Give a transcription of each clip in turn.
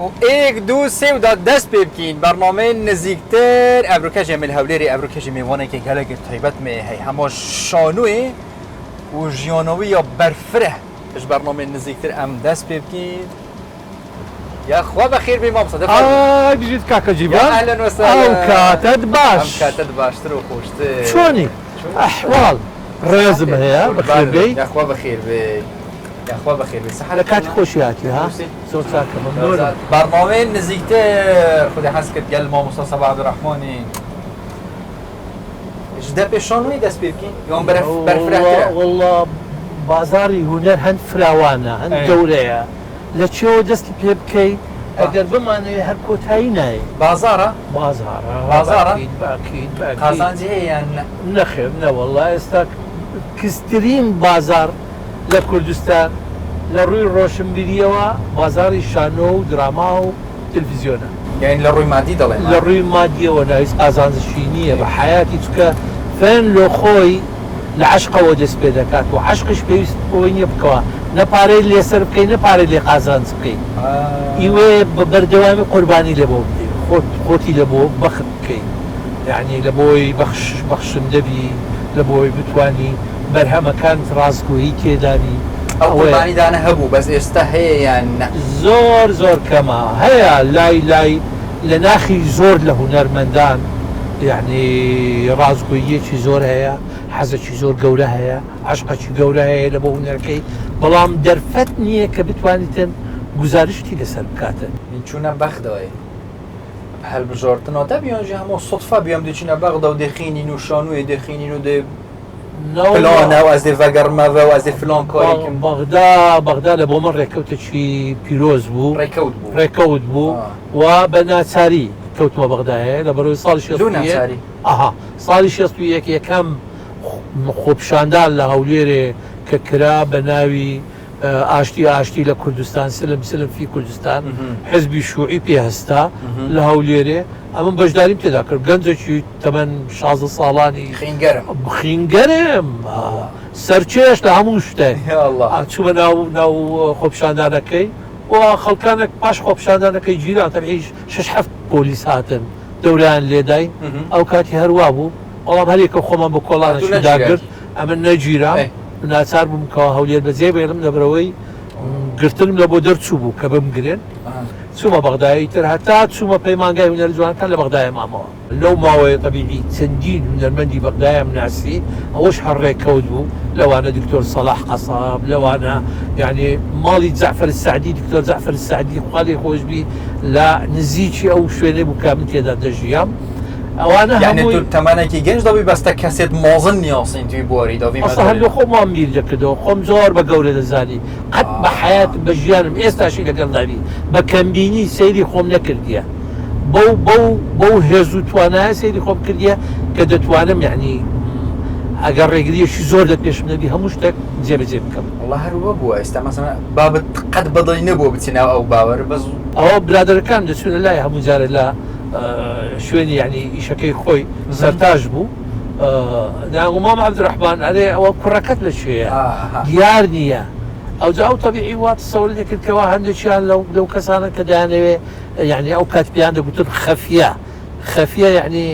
و ئێک دوو سێ و دا دەست پێ بکەین بەرنامەی نزیکتر ئەڤرۆکەژێ من هەولێرێ ئەڤرۆکەژێ مێوانێکی گەلەک تایبەت مێ هەی هەمۆ شانۆێ و ژیانەوەی یا بەرفرە ژ بەرنامەی نزیکتر ئەم دەست پێ بکەین یاخوا بەخێر بێی مامۆستا دە فەرموو. ئای بژیت کاکە یا جیڤان ئەهلەن وسهلا ئەو کاتەت باش. ئەم کاتەت باشتر و خۆشتر. چۆنی ئەحواڵ ڕێزم هەیە بەخێر بێی. یاخوا بەخێر بێی یاخوا بەخێر بێی لە سەحەتت کاتی تەمام خۆشی هاتی ها تەندروستی زۆر چاکە مەمنونم. بەرنامەی نزیکتر خودی حەز کرد گەل مامۆستا سەباح عەبدولڕەحمانی ژ دە پێ شانۆی دەست پێ بکەین یان بەرفرەهترە؟ وەڵا بازاڕی هونەر هەند فراوانە هەند گەورەیە لە چێوە دەستی پێ بکەی ئەگەر بمانەوێ هەر کۆتایی نایێ. بازاڕە؟ بازاڕە بازاڕە؟ بەئەکید بەئەکید بەئەکید. قازانجی هەیە یان نە؟ نەخێر نەوەڵا ئێستا کزترین بازاڕ لە کوردستان لە ڕووی ڕۆشنبیرییەوە بازاڕی شانۆ و دراما و تلفزیۆنە. یانی لە ڕووی مادی دەڵێم ها. لە ڕووی مادیەوە نا هیچ قازانجشی نییە بە حەیاتی چونکە فەن لۆ خۆی لە عەشقەوە دەست پێ دەکات و عەشقیش پێویست بەوەی نییە بکەوە نە پارەی لێ سەرف بکەی نە پارەی لێ قازانج بکەی ئیوەیە بە بەردەوامی قوربانی لە بۆ بدەی خۆت خۆتی لە بۆ بەخت بکەی یانی لە بۆی بەخش بەخشندە بی لە بۆی بتوانی بەرهەمەکانت ڕاستگۆیی تێدابی ئەو ئەوەیە. قوربانی دانە هەبوو بەس ئێستا هەیە یان نە؟ زۆر زۆر کەمە هەیە لای لای لە ناخی زۆر لە هونەرمەندان یەعنی ڕاستگۆییەکی زۆر هەیە حەزەکی زۆر گەورە هەیە عەشقەکی گەورە هەیە لە بۆ هونەرەکەی بەڵام دەرفەت نییە کە بتوانیتن گوزارشتی لەسەر بکاتن. من چوونە بەغدایێ هەلبژارتنا دەبی یان ژی هەموو سوتفە بی ئەم دچینە بەغدا و دێخینین و شانوێ دێخینین و دێ پلانە و ئەز دێ ڤەگەڕمەڤە و ئەز دێ فلان کاری کەم. بەغدا بەغدا لە بۆ من ڕێکەوتێکی پیرۆز بوو. ڕێکەوت بوو. ڕێکەوت بوو و بە ناچاری کەوتمە بەغدایێ لە بەرەوەی ساڵی لۆ 61 ناچاری؟ ئەها ساڵی 61 یەکەم خۆپیشاندان لە هەولێرێ کە کرا بە ناوی ئاشتی ئاشتی لە کوردستان سلم سلم فی کوردستان حزبی شوعی پێ هەستا لە هەولێرێ ئەمن بەشداریم تێدا کرد گەنجێکی تەمەن 16 ساڵانی خینگەرم خینگەرم سەرچێش لە هەموو شتێک چوومە ناو ناو خۆپیشاندانەکەی و خەڵکانێک پاش خۆپیشاندانەکەی گیران تەبعی شەش حەفت پۆلیس هاتن دەوریان لێداین ئەو کاتی هەروا بوو بەڵام هەریەکە خۆمان بە کۆڵانێکی داگرت ئەمن نەگیرام ناچار بووم کەوا هەولێر بەجێ بێڵم لەبەرئەوەی گرتنم لە بۆ دەرچوو بوو کە بمگرن چوومە بەغدایە ئیتر هەتا چوومە پەیمانگای هونەرە جوانەکان لە بەغدایە مامەوە. لەو ماوەیە تەبیعی چەندین هونەرمەندی بەغدایەم ناسی ئەوەش هەر ڕێکەوت بوو لەوانە دکتۆر سەڵاح قەساب لەوانە یانی ماڵی جەعفەر سەعدی دکتۆر جەعفەر سەعدی خوا لێی خۆش بی لە نزیکی ئەو شوێنەی بوو کە من تێدا دەژیام. ئەوانە یەعنی هەمووی. تو تەمەنێکی گەنج دەبی بەس تە کەسێت مازن نیاسین توی بواری دەبی ئەسڵا هەر لۆ خۆم وام بیر دەکردەوە خۆم زۆر بە گەورە دەزانی قەت بە حەیاتم بە ژیانم ئێستاشی لەگەڵ دابی بە کەمبینی سەیری خۆم نەکردیە بەو بەو بەو هێز و توانایە سەیری خۆم کردیە کە دەتوانم یەعنی ئەگەر ڕێگریەکی زۆر لە پێشم نەبی هەموو شتێک جێبەجێ بکەم. وەڵا هەر وا بووە ئێستا مەسەلەن بابت قەت بەدڵی نەبووە بچی ناو ئەو باوەر بەس. ئەوە برادەرەکانم دەچوونە لای هەموو جارێ لە شوێنی یعنی ئیشەکەی خۆی سەرتاش بوو دەیانگوت مام عەبدولڕەحمان ئەرێ ئەوە کوڕەکەت لە کوێیە دیار نییە ئەوجا ئەو تەبیعی وا تەسەوری دەکرد کەوا هەندێکیان لەو لەو کەسانە کە دەیانەوێ یعنی ئەو کات پێیان دەگوتن خەفیە خەفیە یعنی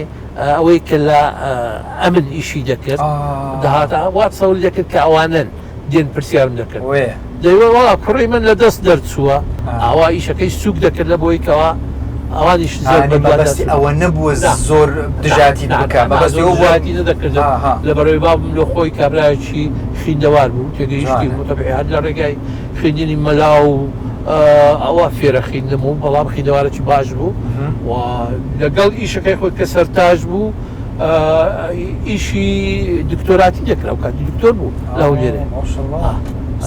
ئەوەی کە لە ئەمن ئیشی دەکرد دەهات وا تەسەوری دەکرد کە ئەوانەن دێن پرسیارم دەکرد دەیوە وەڵا کوڕی من لە دەست دەرچووە ئاوا ئیشەکەی سوک دەکرد لە بۆی کەوا ئەوانیش زۆر مەبەستی ئەوە نەبووە زۆر دژاتی بکە مەبەستی ئەوە بووە نەدەکرد لە بەرەوەی بابم لۆ خۆی کابرایەکی خیندەوار بوو تێگەیشتی بوو تەبعی هەر لە ڕێگای خوێندنی مەلا و ئەوە فێرە خیندم و بەڵام خیندەوارێکی باش بوو و لەگەڵ ئیشەکەی خۆی کە سەرتاش بوو ئیشی دکتۆراتی دەکرا ئەو کاتی دکتۆر بوو لە هەولێرێ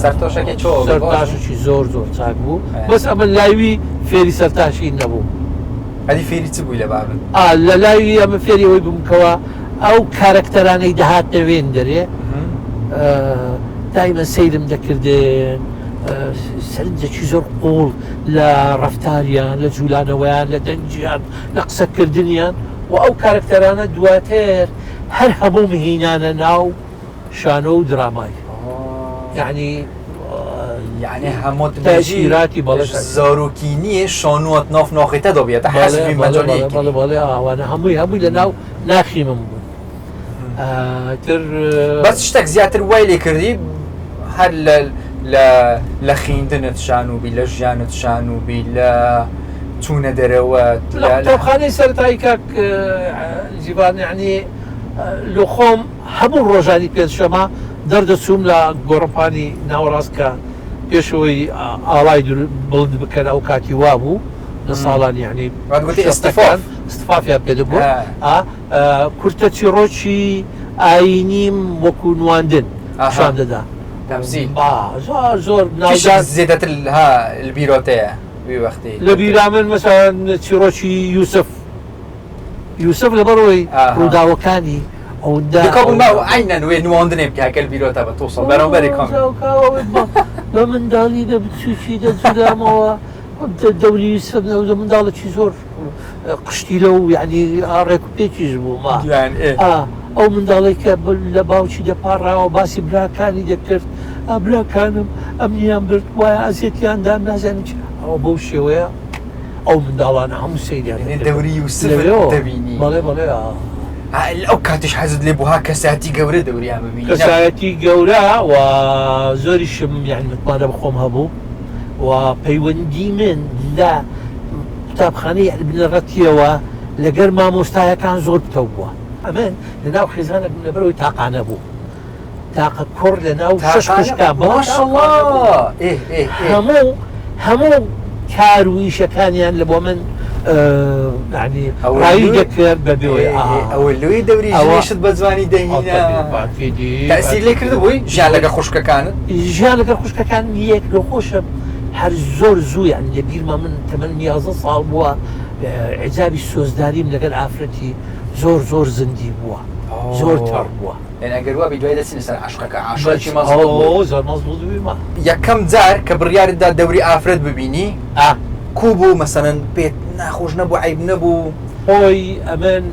سەرتاشەکەی چۆ سەرتاشێکی زۆر زۆر چاک بوو بەس ئەمە لاوی فێری سەرتاشی نەبوو ئەدی فێری چ بووی لە بابت لە لاوی ئەمە فێری ئەوەی بووم کەوا ئەو کارەکتەرانەی دەهاتنە وێن دەرێ دایمە سەیرم دەکردن سەرنجێکی زۆر قوڵ لە ڕەفتاریان لە جوولانەوەیان لە دەنگیان لە قسەکردنیان و ئەو کارەکتەرانە دواتر هەر هەمووم هینانە ناو شانۆ و درامای یەعنی. یعنی هەموو تەئسیراتی بەڵێ زارۆکی نییە شانوات ناف ناخێتە دەبێتە حەزبی مەجالی بەڵێ بەڵێ ئەوانە هەمووی هەمووی لە ناو ناخی من بوو تر بەس شتێک زیاتر وای لێ کردی هەر لە لە لە خیندنت شانوبی لە ژیانت شانوبی لە چوونە دەرەوە لە قوتابخانەی سەرەتایی کاک جیبان یعنی لۆ خۆم هەموو ڕۆژانی پێنجشەمە دەردەچووم لە گۆڕەپانی ناوەڕاست کە پێشەوەی ئاڵای بڵند بکەن ئەو کاتی وابوو لە ساڵانی یعنی استفافیان پێ دەگوت کورتە چیڕۆکی ئاینیم وەکو نواندن شان دەدا تەمسیل زۆر زۆر ناودار زیاتر ها البیرۆتەیە وی وەختی لە بیرا من مەسەلەن چیڕۆکی یوسف یوسف لەبەرئەوەی ڕووداوەکانی ئەوەندە دکا بوو ماو عەینەن وێ نواندنێ بکە کەل بیرۆتە بە تووسڵ بەرامبەری کام بە منداڵی بە بچووکی دەجولامەوە دەوری یوسف لە منداڵێکی زۆر قشتیلە و یعنی ڕێک و پێکیش بوو ما ئەو منداڵێک کە لە باوکی دەپاڕاوە باسی براکانی دەکرد براکانم ئەمنیان برد وایە ئەزیەتیان دام نازانم چی ئەوە بەو شێوەیە ئەو منداڵانە هەموو سەیریان دەکردم. دەوری یوسفت دەبینی. بەڵێ بەڵێ. ئەو کاتیش حەزت لێ بوو ها کەسایەتی گەورە دەوریان ببینی؟ کەسایەتی گەورە و زۆریشم یانی متمانە بە خۆم هەبوو و پەیوەندی من لە قوتابخانەی بنەڕەتیەوە لەگەر مامۆستایەکان زۆر پتەو بووە. ئەمن لەناو خێزانێک بووم لەبەرئەوەی تاقانە بووم. تاقە کوڕ لە ناو شەش خوشکا هەموو هەموو کار و ئیشەکانیان لە بۆ من ڕایی دەکرد بە بێ ئەوە لۆی دەوری ئەوەشت بە جوانی دەهینا تەسیر لێ کرد بووی ژیان لەگە خوشکەکانت ژیان لەگەڵ خوشکەکان یەک لۆ خۆشم هەر زۆر زوو یان لە بیرمە من تەمەن 11 ساڵ بووە عجابی سۆزداریم لەگەل ئافرەتی زۆر زۆر زندی بووە زۆر تەڕ بووە یانی ئەگەر وابی دوای دەچینە سەر عەشقەکە عاشقێکی مەزبوط بووی. زۆر مەزبوط بوویمە. یەکەم جار کە بڕیارت دا دەوری ئافرەت ببینی کوو بوو مەسەلەن پێت ناخۆش نەبوو عەیب نەبوو؟ خۆی ئەمن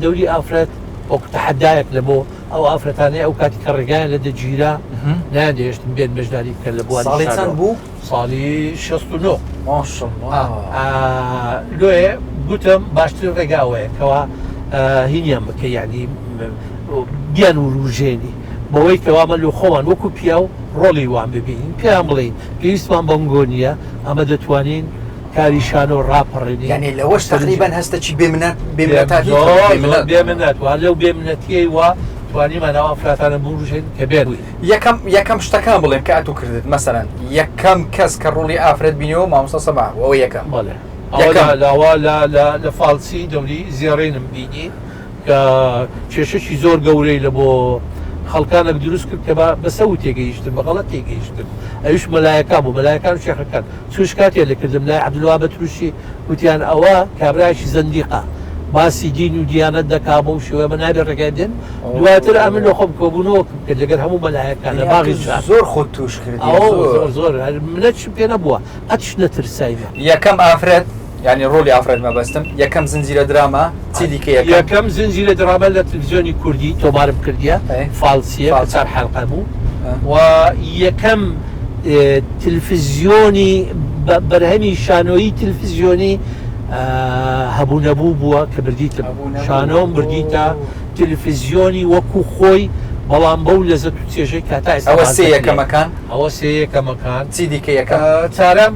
دەوری ئافرەت وەکو تەحەدایەک لە بۆ ئەو ئافرەتانەی ئەو کاتی کە ڕێگایان لە دەگیرا نایاندەهێشتن بێن بەشداری بکەن لە بواری ساڵی چەند بوو؟ ساڵی 69. ماشاءاللە. لۆیە گوتم باشترین ڕێگا ئەوەیە کەوا هینیان بکە یعنی بیان وروژێنی بەوەی کەوا مە لۆ خۆمان وەکو پیاو ڕۆڵی وان ببینین پێیان بڵێین پێویستمان بەنگۆ نییە ئەمە دەتوانین کاری شانۆ ڕاپەڕێنین. یعنی لەوەش تەقریبەن هەستەکی بێ منەت بێ منەتاتی زۆر زۆر بێ منەت وا لەو بێ منەتیەی وا توانیمان ئەو ئافرەتانە بوروژێنین کە بێن. یەکەم یەکەم شتەکان بڵێن کە ئەتوو کردت مەسەلەن یەکەم کەس کە ڕۆڵی ئافرەت بینیەوە مامۆستا سەباح بوو ئەوە یەکەم. بەڵێ ئەوە لە لاوە لە لە لە فاڵسی دەوری زێڕینم بینی کە کێشەکی زۆر گەورەی لە بۆ خەڵکانێک دروست کرد کە بە بە سەو تێگەیشتن بە غەڵەت تێگەیشتن ئەویش مەلایەکان بوو مەلایەکان و شێخەکان چون شکاتیان لێ کردم لای عەبدولوەهاب بەتروشی وتیان ئەوە کابرایەکی زەندیقە باسی دین و دیانەت دەکا بەو شێوەیە ئەمە نابێ ڕێگای بدەن دواتر ئەمن لۆ خۆم کۆبوونەوەکم کرد لەگەر هەموو مەلایەکان لە باغی شار زۆر خۆت تووش کردی ئەوە زۆر زۆر هەر منەتشم پێ نەبووە قەتش نەترسایمە. یەکەم ئافرەت یانی ڕۆڵی ئافرەت مەبەستم یەکەم زنجیرە دراما چی دیکە یەکەم؟ یەکەم زنجیرە دراما لە تلفزیۆنی کوردی تۆمارم کردیە فالسیە کە چار حەلقە بوو و یەکەم تلفزیۆنی بەرهەمی شانۆیی تلفزیۆنی هەبوو نەبوو بووە کە بردیتم شانۆم بردیتە تلفزیۆنی وەکو خۆی بەڵام بەو لەزەت و چێژەی کە تا ئێستا ئەوە سێ یەکەمەکان ئەوە سێ یەکەمەکان چی دیکە یەکەم؟ چارەم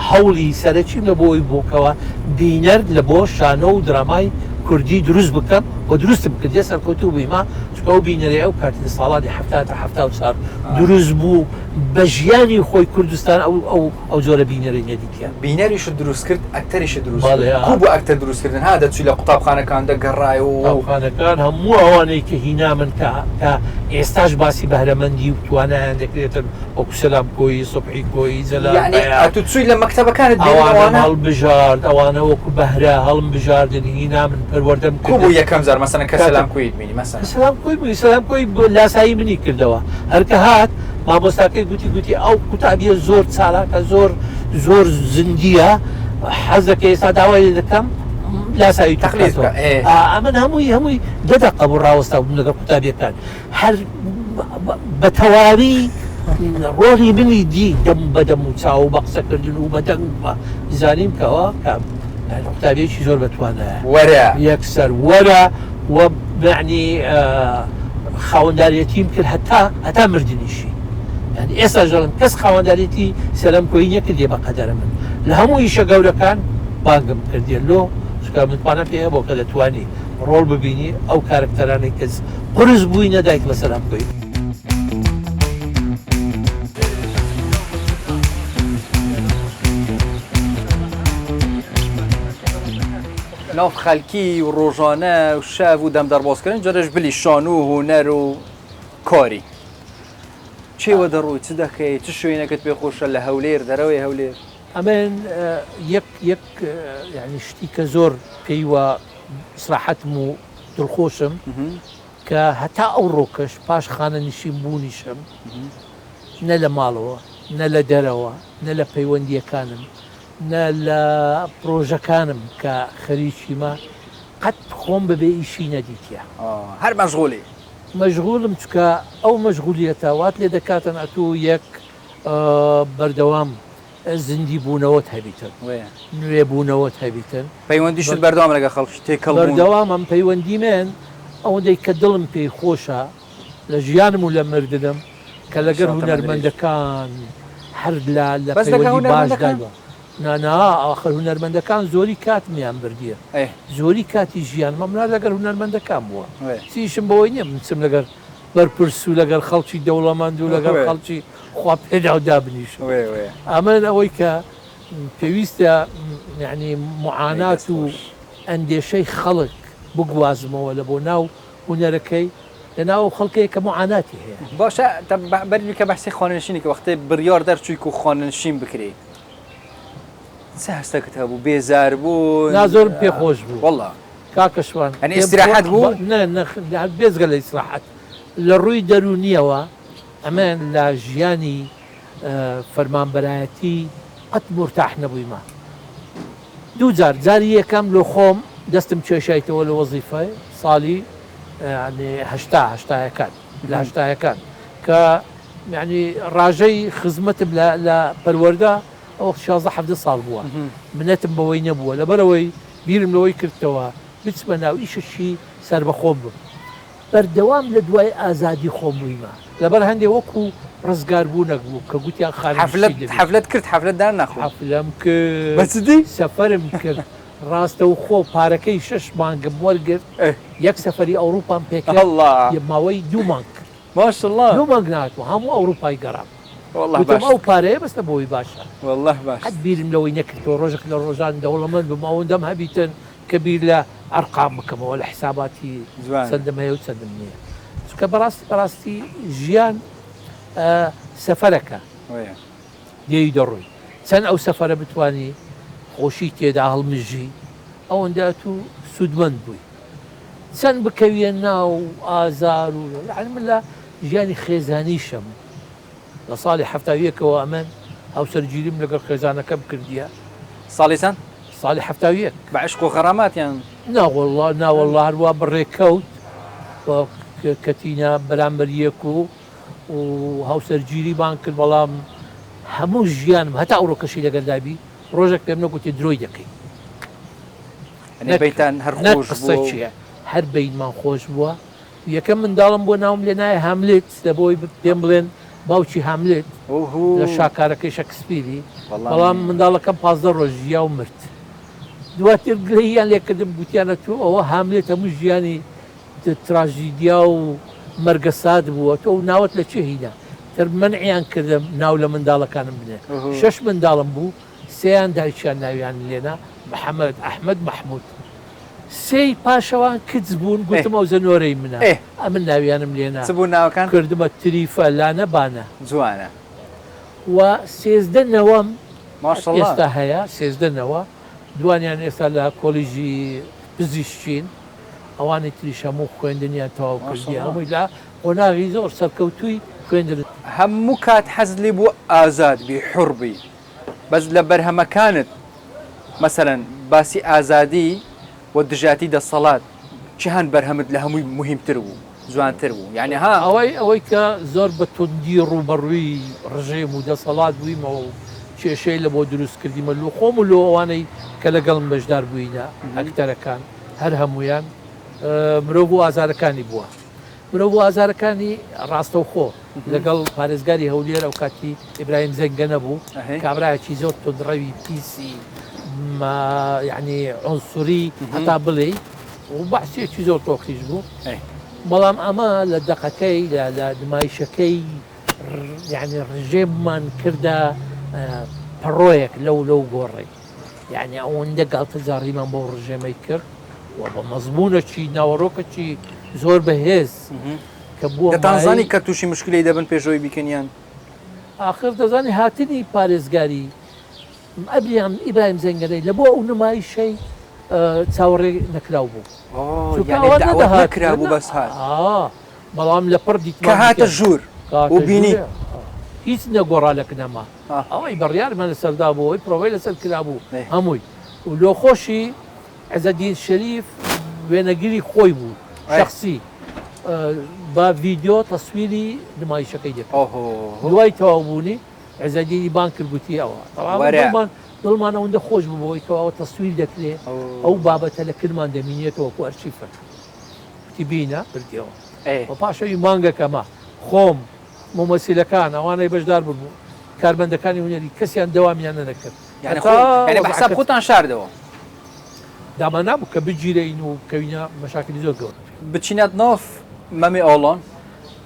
هەوڵی سەرەکیم لە بۆ ئەوەی بوو کەوا بینەر لە بۆ شانۆ و درامای کوردی دروست بکەم و دروستم کردیە سەرکەوتوو بوویمە چونکە ئەو بینەرەی ئەو کاتی لە ساڵانی 70 تا 74 دروست بوو بە ژیانی خۆی کوردستان ئەو ئەو ئەو جۆرە بینەرەی نەدیتیە. بینەریشت دروست کرد ئەکتەریشت دروست کرد کو بۆ ئەکتەر دروست کردن ها دەچوی لە قوتابخانەکان دەگەڕای و. قوتابخانەکان هەموو ئەوانەی کە هینامن کە کە ئێستاش باسی بەهرەمەندی و توانایان دەکرێتن وەکو سەلام کۆیی، سوبحی کۆیی، جەلال یەعنی بەیان. ئەتوو چووی لە مەکتەبەکانت بینی ئەوانەم ئەوانە؟ هەڵبژارد، ئەوانە وەکو بەهرە هەڵم بژاردن، هینامن، پەروەردەم کو بوو کردن. یەکەم جار مەسەلەن کە کاتێک سەلام کۆییت بینی مەسەلەن؟ کە سەلام کۆی بوو، سەلام کۆیی لاسایی منی کردەوە. هەر کە هات مامۆستاکەی گوتی، گوتی ئەو قوتابییە زۆر چالاکە، زۆر زۆر زیندییە، حەز دەکەی ئێستا داوای لێ دەکەم لاسایی تۆ تەقلید بکاتەوە. بکا، ئێ. ئا ئەمن هەمووی هەمووی دە دەقە بوو ڕاوەستابووم لەگەڵ قوتابییەکان. هەر بە تەواوی ڕۆڵی منی دی دەم بە دەم و چاو و بە قسەکردن و بە دەنگ بە زانیم کەەوە کە قوتابیەکی زۆر بەتوانایە وەرە یەکسەر وەرە و معنی خاوەندارێتیم کرد هەتا هەتا مردنیشی یعنی ئێستا ژەڵم کەس خاوەندارێتی سەلام کۆی نەکردێ بە قەدەرە من لە هەموو ئیشە گەورەکان بانگم کردێ لۆ چونکە متمانە پێ هەبوو کە دەتوانی ڕۆڵ ببینی ئەو کارکتەرانەی کە قورس بووی نەدایت بە سەلام کۆی. ناو خەلکی و ڕۆژانە و شەڤ و دەم دەربازکردن جارێش بلی شانۆ و هونەر و کاری چێوە دەڕۆی چ دەکەی چ شوێنەکەت پێ خۆشە لە هەولێر دەرەوەی هەولێر؟ ئەمن یەک یەک یعنی شتی کە زۆر پێی وە ئیسراحەتم و دڵخۆشم کە هەتا ئەو ڕۆکەش پاش خانەنشین بوونیشم نە لە ماڵەوە نە لە دەرەوە نە لە پەیوەندییەکانم نە لە پرۆژەکانم کە خەریکیمە قەت خۆم بە بێ ئیشی نەدیتیە. هەر مەشغولی. مەشغولم چونکە ئەو مەشغولیەتە وات لێ دەکاتن ئەتوو یەک بەردەوام زیندی بوونەوەت هەبیتن نوێ بوونەوەت هەبیتن. پەیوەندیشت بەردەوامە لەگەڵ خەڵکی تێکەڵ بوون؟ بەردەوامم پەیوەندی من ئەوەندەی کە دڵم پێی خۆشە لە ژیانم و لە مردنم کە لەگەر هونەرمەندەکان هەر لە لە پەیوەندی باشدای بە نا نا ئاخر هونەرمەندەکان زۆری کاتمیان بردیە زۆری کاتی ژیانم ئەمنا لەگەر هونەرمەندەکان بووە چیشم بەوەی نییە من چم لەگەر بەرپرس و لەگەر خەڵکی دەوڵەمەند و لەگەر خەڵکی خوا پێداو دابنیشم ئەمن ئەوەی کە پێویستە یعنی معانات و ئەندێشەی خەڵک بگوازمەوە لە بۆ ناو هونەرەکەی لەناو ئەو خەڵکەیە کە موعاناتی هەیە. باشە تە بەری کە بەحسی خانەنشینی کە وەختێ بڕیار دەرچووی کو خانەنشین بکرێ چ هەستەکت هەبوو بێزار بوون؟ نا زۆرم پێ خۆش بوو. وەڵا. کاکە شوان یانی ئیستراحەت بوو؟ نا نا بێجگە لە ئیسراحەت لە ڕووی دەروونیەوە ئەمە لە ژیانی فەرمانبەرایەتی قەت مورتاح نەبوویمە. دوو جار، جاری یەکەم لۆ خۆم دەستم کێشایتەوە لە وەزیفەی ساڵی یانی هەشتا، هەشتایەکان، لە هەشتایەکان کە یانی ڕاژەی خزمەتم لە لە پەروەردە ئەو وەخت 16 17 ساڵ بووە، منەتم بەوەی نەبووە، لەبەرئەوەی بیرم لەوەی کردتەوە بچمە ناو ئیشەکی سەربەخۆم بم. بەردەوام لە دوای ئازادی خۆم بوویمە. لەبەر هەندێ وەکو ڕزگار بوونەک بوو کە گوتیان خانەنشین دەبی. حەفلەت کرد حەفلەت دان ناخۆ. حەفلەم کرد. بە جدی؟ سەفەرم کرد ڕاستەوخۆ پارەکەی شەش مانگم وەرگرت یەک سەفەری ئەوڕوپام پێ کرد ماوەی دوو مانگ کرد. ماشاءاللە. دوو مانگ نەهاتمەوە هەموو ئەوڕوپای گەڕام. واللە گوتم باشت ئەو کرد. پارەیە بەسە بۆی باشە. واللە باشت قەت بیرم لەوەی نەکردەوە ڕۆژێک لە ڕۆژان دەوڵەمەند بم ئەوەندەم هەبیتن کە بیر لە ئەرقام بکەمەوە لە حساباتی جوانە. چەندم هەیە و چەندم نییە چونکە بەڕاستی بەڕاستی ژیان سەفەرەکە وەیە. دێی دەڕۆی چەند ئەو سەفەرە بتوانی خۆشی تێدا هەڵمژی ئەوەندە ئەتوو سوودمەند بووی چەند بکەویە ناو ئازار و یەعنی من لە ژیانی خێزانیشم لە ساڵی 71ەوە ئەمن هاوسەرگیریم لەگەڵ خێزانەکەم کردیە. ساڵی چەند؟ ساڵی 71. بە عەشق و غەرامات یان؟ نا وەڵڵا نا وەڵڵا هەر وا بە ڕێکەوت کەتینە بەرامبەر یەک و و هاوسەرگیریمان کرد بەڵام هەموو ژیانم هەتا ئەوڕۆکەشی لەگەلدا بی ڕۆژێک پێم نەگوتی درۆی دەکەی. یەعنی بەیتان هەر نەک خۆش قسە بووە و. چیە هەر بەینمان خۆش بووە یەکەم منداڵم بووە ناوم لێ نایە هاملێت لە بۆی پێم بڵێن باوکی هاملێت لە شاکارەکەی شەکسپیری بەڵام منداڵەکەم 15 ڕۆژ ژیا و مرد دواتر گلەییان لێکردم گوتیانە تۆ ئەوە هاملێت هەموو ژیانی تراژیدیا و مەرگەسات بووە تۆ ناوت لە چێ هینا تر منعیان کردم ناو لە منداڵەکانم بنێ شەش منداڵم بوو سێیان دایکیان ناویان لێنا محەمەد ئەحمەد مەحمود سێی پاشەوان کچ بوون گوتم ئەوجە نۆرەی منە ئەمن ناویانم لێنا چ بوون ناوەکان؟ کردمە تریفە لانە بانە. جوانە. و 13 نەوەم ماشەڵا. ئێستا هەیە 13 نەوە دوانیان ئێستا لە کۆلیژی پزیشکین ئەوانی تریش هەموو خوێندنیان تەواو کردیە ماشەڵا. هەمووی لە قۆناغی زۆر سەرکەوتووی خوێندن. هەموو کات حەزت لێ بووە ئازاد بی حوڕ بی بەس لە بەرهەمەکانت مەسەلەن باسی ئازادی و دژایەتی دەسەڵات چهند بەرهەمت لە هەمووی موهیمتر بوو؟ جوانتر بوو یانی ها. ئەوەی ئەوەی کە زۆر بە توندی ڕووبەڕووی ڕژێم و دەسەڵات بوویمەوە و کێشەی لە بۆ دروست کردیمە لۆ خۆم و لۆ ئەوانەی کە لەگەڵم بەشدار بووینە ئەکتەرەکان هەر هەموویان مرۆڤ و ئازارەکانی بووە. مرۆڤ و ئازارەکانی ڕاستەوخۆ لەگەڵ پارێزگاری هەولێر ئەوکاتی ئیبراهیم زەنگەنە بوو، کابرایەکی زۆر توندڕەوی پیسی یانی عونسوری هەتا بڵێی و بەعسیەکی زۆر تۆخیش بوو، بەڵام ئەمە لە دەقەکەی لە نمایشەکەی یانی ڕژێممان کردە پەڕۆیەک لەو لەو گۆڕەی. یانی ئەوەندە گاڵتەجاڕیمان بەو ڕژێمەی کرد و بە مەزموونەکی ناوەڕۆکەکی زۆر بەهێز کە بووە دەتانزانی کە تووشی مشکلەی دەبن پێشەوەی بیکەن یان؟ ئاخر دەزانی هاتنی پارێزگاری ئەبریام ئیبراهیم زەنگەنەی لە بۆ ئەو نمایشەی چاوەڕێ نەکراو بوو. چونکە ئەوە دەعوەت نەکرابوو بەس هات. بەڵام لەپڕ دیتمان کە هاتە ژوور و بینی هیچ نەگۆڕا لە کنەما. ئەوەی بڕیارمان لەسەر دابوو، ئەوەی پرۆڤەی لەسەر کرابوو هەمووی. و لۆخۆشی عزەدین شەریف وێنەگری خۆی بوو شەخسی بە ڤیدیۆ تەسویری نمایشەکەی دەکرد. دوای تەواو بوونی عزەدینی بانگ کرد گوتی ئەوە تەواو دڵمان ئەوەندە خۆش بوو بەوەی کەوا ئەوە تەسویر دەکرێ ئەو بابەتە لە کرمان دەمینێتەوە وەکوو ئەرشیفێک. گوتی بینە بردیەوە. و پاش ئەوی مانگەکەمە خۆم مومەسیلەکان، ئەوانەی بەشدار ببوون، کارمەندەکانی هونەری کەسیان دەوامیان نەدەکرد. یانی خۆ یانی بە حساب خۆتان شاردەوە. دامان نابوو کە بگیرێین و بکەوینە مەشاکلی زۆر گەورە. بچینە ناف مەمی ئاڵان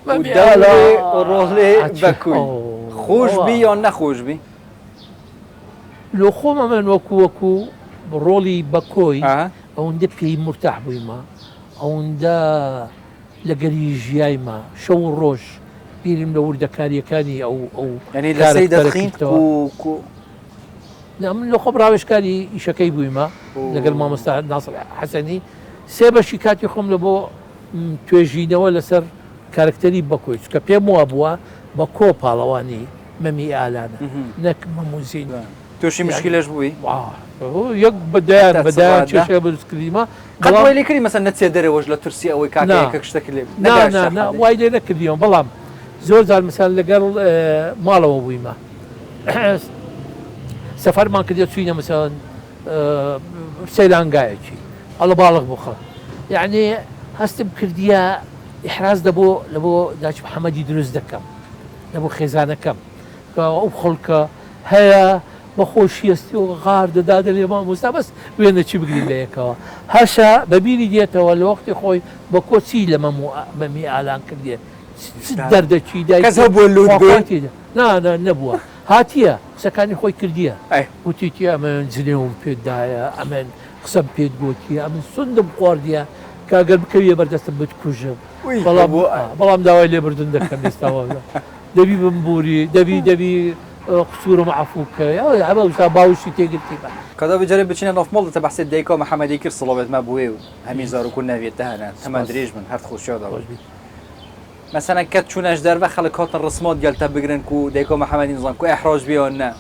و دەورێ و ڕۆڵێ بەکوی. خۆش بی یان نەخۆش بی؟ لۆ خۆم ئەمن وەکوو وەکوو ڕۆڵی بەکۆی ئەوەندە پێی مورتاح بوویمە، ئەوەندە لەگەری ژیایمە شەو و ڕۆژ بیرم لە وردەکاریەکانی ئەو ئەو یعنی لە سەی دەخینت کو کو نا من لە خۆم ڕاوێژکاری ئیشەکەی بوویمە لەگەڵ مامۆستا ناسر حەسەنی سێ بەشی کاتی خۆم لە بۆ توێژینەوە لەسەر کارکتەری بەکۆی چکە پێم وا بووە بەکۆ پاڵەوانی مەمی ئالانە نەک مەموزین. تووشی مشکلەش بووی؟ یەک بە دەیان بە دەیان کێشەی بە دروست کردیمە. قەت وای لێ کردی مەسەن نەچیە دەرەوەش لە ترسی ئەوەی کاکە یەکەک شتەکە لێ نا نا نا وای لێ نەکردیمە بەڵام زۆر جار مەسەن لەگەڵ ماڵەوە بوویمە سەفەرمان کردیە چوینە مەسەن سەیرانگایەکی ئەڵەباڵغ بوو خەڵک یعنی هەستم کردیە ئیحراز لە بۆ لە بۆ داچ محەممەدی دروست دەکەم لە بۆ خێزانەکەم کە ئەو خەڵکە هەیە بە خۆشی هەستی و غار دەدا دەلێ مامۆستا بەس وێنە چی بگرین لە یەکەوە هەشە بە بیری دێتەوە لە وەختی خۆی بە کۆ چی لە مەم و مەمی ئالان کردێ چ دەردەکی دای کەس هەبووە لوت بێ؟ نا نا نەبووە هاتیە قسەکانی خۆی کردیە وتیتی ئەمن جنێوم پێت دایە ئەمن قسەم پێت گۆتیە ئەمن سوندم خواردیە کە گەر بکەویە بەردەستم بتکوژم بەڵام بەڵام داوای لێبوردن دەکەم ئێستا دەبی بمبوری دەبی دەبی قسورم عەفو بکە ئەمە وسا باوشی تێگرتی بە. کەدا بجارێ بچینە ناف ماڵ تە بەحسێ دایکا محەمەدی کرد سڵاوێت مە بوێ و هەمی زاروکو نەویێت تە هەنە تەمەن درێژ بن هەرد خۆشیا دا بن مەسەلەن کەت چونەش دەرڤە خەڵک هاتن ڕسمات گەل تە بگرن کو دایکا محەمەدی نزان کو ئحراج بێ یان نە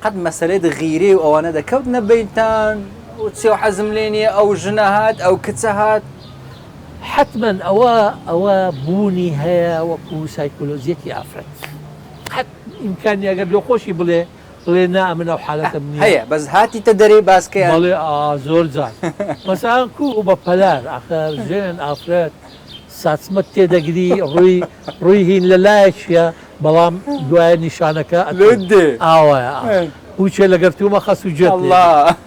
قەت مەسەلێت غیرێ و ئەوانە دەکەوتنە بەینتان و چێ و حەزم لێ نیە ئەو ژنە هات ئەو کچە هات. حەتمەن ئەوە ئەوە بوونی هەیە وەکو سایکۆلۆجیەتی ئافرەت قەت ئیمکان نیە ئەگەر لۆ خۆشی بڵێ بڵێ نا ئەمن ئەو حالەتەم نیە. هەیە بەس هاتیتە دەرێ باسکەیان. بەڵێ ئا زۆر جار مەسەلەن کوو بە پەلار ئاخر ژن ئافرەت ساچمەت تێدەگری ڕووی ڕووی هین لە لایەکیە بەڵام دوایە نیشانەکە لۆت دێ ئاوایە ئا بووچێ لەگەر تومە خەس و جێت لێ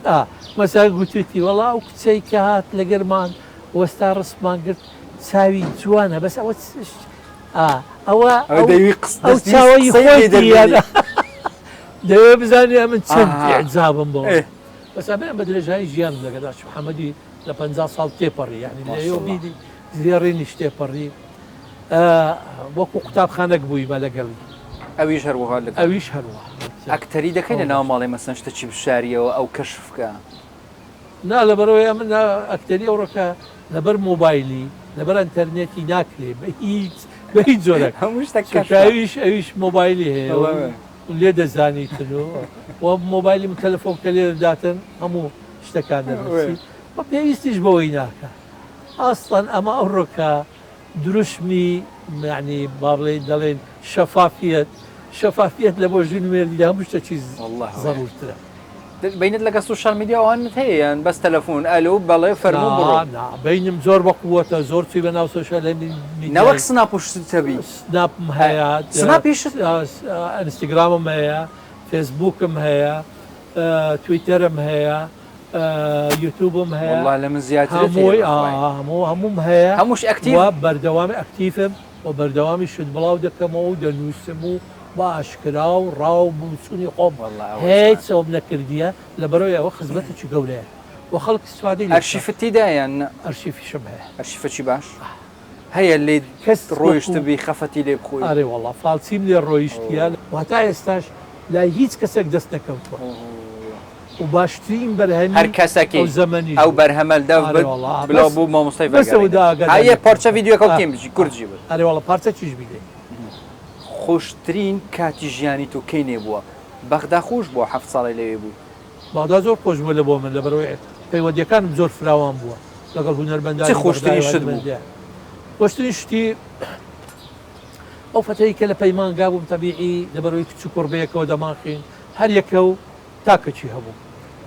ئا مەسەلەن گوتویتی وەڵا ئەو کچەی کە هات لەگەرمان وەستا ڕسمان گرت چاوی جوانە بەس ئەوە ئا ئەوە ئەو چاوەی خۆی دەوێ بزانێ ئەمن چەند ئیعجابم بۆ بەس ئەمەیان بە درێژایی ژیانم لەگەڵ داش محەممەدی لە پ ساڵ تێپەڕی یعنی لەیۆ بیری زێڕینیش تێپەڕی وەکو قوتابخانەک بووی بە لەگەڵی ئەویش هەروەها لەگەڵ ئەویش هەروەها ئەکتەری دەکەی لە ناو ماڵێ مەسەن شتە چی بشاریەوە ئەو کەشفکە نا لەبەرئەوەی ئەمن ئەکتەری ئەوڕۆکە لەبەر مۆبایلی لەبەر ئەنتەرنێتی ناکرێ بە هیچ بە هیچ جۆرەک هەموو شتەک چونکە کەشفە ئەویش ئەویش مۆبایلی هەیە و بەڵێ. لێ دەزانیتن و و مۆبایلی من تەلەفۆن کە لێ دەداتن هەموو شتەکان دەنووسی و پێویستیش بەوەی ناکا ئەسڵەن ئەمە ئەوڕۆکە. دروشمی یانی با بڵێین دەڵێن شەفافیەت شەفافیەت لە بۆ ژن و مێردی لە هەموو شتەکی زەرورترە. بەینت لەگەڵ سۆشیال میدیا ئەوانت هەیە یان بەس تەلەفۆن ئەلۆ بەڵێ فەرموو بڕۆ؟ نا نا بەینم زۆر بە قوەتە زۆر چووی بە ناو سۆشیال میدیای. نەوەک سناپ و شتت هەبی. سناپم هەیە سناپیشت؟ ئینستگرامم هەیە فەیسبووکم هەیە تویتەرم هەیە یوتوبم هەیە وەڵا لە من زیاترت هەیە هەمووی بەخوای. هەموو هەمووم هەیە هەمووش ئەکتیڤ؟ و بەردەوامی ئەکتیفم و بەردەوامی شت بڵاو دەکەمەوە و دەنووسم و بە ئاشکرا و ڕا و بوچونی خۆم وەڵا ئەوە هیچ جوانە. ئەوم نەکردیە لەبەرئەوەی ئەوە خزمەتێکی گەورەیە و خەڵک ئیستفادەی لێ بکات. ئەرشیفت تیدایە یان نا؟ ئەرشیفیشم هەیە. ئەرشیفەکی باش هەیە لێت کەس وەکو ڕۆیشتبی خەفەتی لێ بخۆی؟ ئەرێ وەڵا فاڵچیم لێ ڕۆیشتیە و هەتا ئێستاش لای هیچ کەسێک دەست نەکەوتوە و باشترین هەر بەرهەمی کەسەکی ئەو زەمەنیش ئەو بوو. بەرهەمە لەدەف ئەرێ بت وەڵا بلا بەس بۆ مامۆستای بەس ئەوە ڤەگەڕینە دا ئاگادار ئەیە نەکەم. پارچە ڤیدیۆکە ئا کێم بژی ئا کورد ژی بت. ئەرێ وەڵا پارچەکیش بیدەی. خۆشترین کاتی ژیانی تۆ کەی نێ بووە؟ بەغدا خۆش بووە حەفت ساڵی لەوێ بووی؟ بەغدا زۆر خۆش بووە لە بۆ من لەبەرئەوەی پەیوەندیەکانم زۆر فراوان بووە لەگەڵ چ هونەرمەندانی بەغدای خۆشترین شت بوو؟ هونەرمەندە خۆشترین شتی ئەو فەتەی کە لە پەیمانگا بووم تەبیعی لەبەرئەوەی کچ و کوڕ بەیەکەوە دەمانخوێند هەر یەکە و تاکەکی هەبوو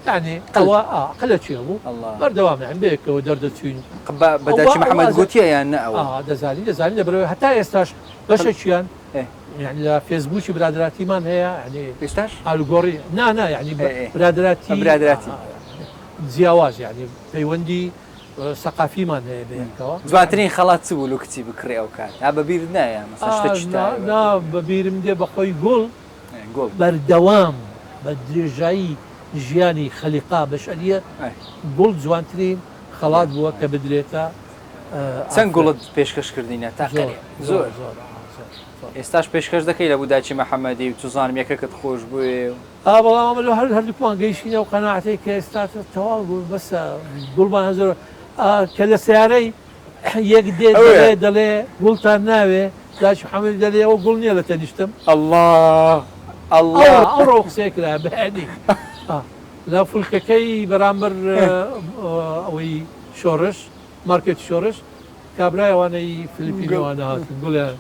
یانی قل ئەوە ئا قلەکی هەبوو اللە. بەردەوام یانی بەیەکەوە دەردەچووین قە بە بە ئەوە داکی ئەوە محمد ئەز گۆتیە یان نە ئەوە؟ ئا دەزانی دەزانی لەبەرئەوەی هەتا ئێستاش قل بەشێکیان ئێ. یانی لە فێسبووکی برادەراتیمان هەیە یانی ئێستاش؟ ئالوگۆڕی نا نا یانی ئێ ئێ برادەراتی برادەراتی. جیاواز یانی پەیوەندی سەقافیمان هەیە بەیەکەوە. جوانترین خەڵات چ بوو لۆ کچی بکڕی ئەو کات؟ ها بە بیرت نایە مەسەن شتەکی نا تایبەت؟ نا بە بیرم دێ بە خۆی گوڵ گوڵ. بەردەوام بە درێژایی ژیانی خەلیقە بەشەریەت گوڵ جوانترین خەڵات بووە کە بدرێتە چەند ئافرەت. گوڵت پێشکەش کردینە تا زۆر قەرێ؟ زۆر زۆر. زۆر زۆر زۆر. ئێستاش پێشکەش دەکەی لە بو دایکی مەحەمەدی و چوزانم یەکەکت خۆش بوێ و. ئا بەڵام ئەمە لۆ هەر هەردووکمان گەیشتینە ئەو قەناعەتەی کە ئێستا تەواو بوو بەسە گوڵمان هەر زۆر ئا کە لە سەیارەی یەک دێ ئەوەیە. دەڵێ دەڵێ گوڵتان ناوێ دایکی محەمەدی دەلێ ئەوە گوڵ نییە لە تەنیشتم. ئەڵڵا ئەڵڵا. ئەوڕۆ ئەوڕۆ ئەو قسەیە کرا بەیانی ئا لە فولکەکەی بەرامبەر ئەوەی شۆڕش مارکێتی شۆڕش کابرای ئەوانەی فلیپینی گوڵ. ئەوانە هاتن گوڵیان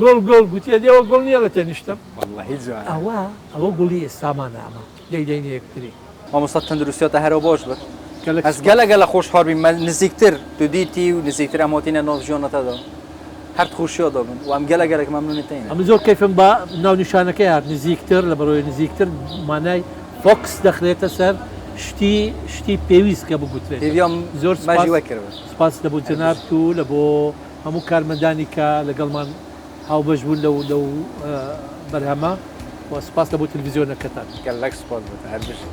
گوڵ گوڵ گوتی ئەدی ئەوە گوڵ نییە لە تەنیشتم. وەڵڵەهی جوانە. ئەوە ئەوە گوڵی ئێستامانە ئەمە دەیدەینە یەکتری. مامۆستا تەندروستیاتە هەرەو باش بێت گەلەک ئەز سوپاس. گەلە گەلە خۆشحاڵ بیم مە نزیکتر تو دیتی و نزیکتر ئەم هاتینە ناو ژیانەتەدا هەرد خۆشیا دابن و ئەم گەلە گەلەک مەمنونی تینە. ئەمن زۆر کەیفم بە ناونیشانەکەی هات نزیکتر لەبەرئەوەی نزیکتر مانای فۆکس دەخرێتە سەر شتی شتی پێویست کە بگوترێتن هێڤیام زۆر مەژی سوپاس وە کردبن. سوپاس لە بۆ هەر بژیت. جەنابت و لە بۆ هەموو کارمەندانی کە لەگەڵمان هاوبەش بوون لەو لەو بەرهەمە و سوپاس لە بۆ تلفزیۆنەکەتان. گەلەک سوپاس بۆ تۆ هەر بژیت.